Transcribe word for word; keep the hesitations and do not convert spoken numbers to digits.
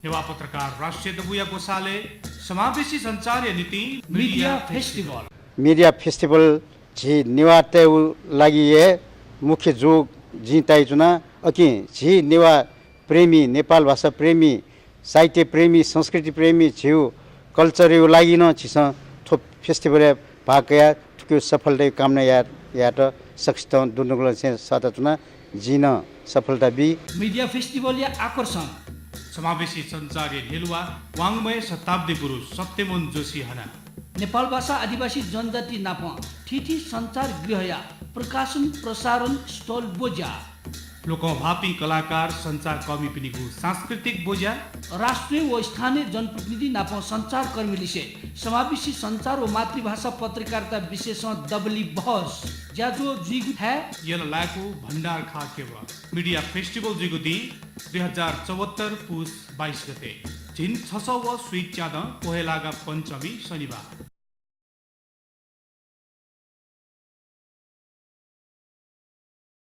नेवाः पत्रकार राष्ट्रिय दबूया ग्वसालय् समावेशी सञ्चारया निंतिं मिडिया फेस्टिभल। मिडिया फेस्टिभल झी नेवाःतय् लागि हे मुख्य जू जिं ताइचुना। अकिं झी नेवाः प्रेमी, नेपाल भाषा प्रेमी, साहित्य प्रेमी, संस्कृति प्रेमी, झीउ कल्चरयु लागि नं झीसं थ्व फेस्टिभलय् भाग कयाः थुकिउ सफलतायु कामना यायेत सकसितं दुनुगलंनिसें सःताचुना। जिं नं सफलता बी। मिडिया फेस्टिभलया आकर्षण। समावेशी सञ्चारया न्ह्यलुवा वाङ्मय शताब्दी गुरु सत्यमोहन जोशी हना। नेपालभाषा आदिवासी जनजाति नाप थीथी सञ्चार गृहया प्रकाशन प्रसारण स्थल ब्वज्या। लोकंह्वाःपिं कलाकार सञ्चारकर्मीपिनिगु सांस्कृतिक ब्वज्या। राष्ट्रिय व स्थानीय जनप्रतिनिधि नाप सञ्चारकर्मीलिसे समावेशी सञ्चार व मातृभाषा पत्रकारिता विषयसं दबली बहस ज्याझ्वः जुइगु थाय्। यल लाय्कु भण्डार खः केवल। मिडिया फेस्टिभल जुइगु दिं दुई हजार चौहत्तर पुस बाइस गते झिंछसः व स्वीच्यादँ पोहेलागा पञ्चमी शनिबार।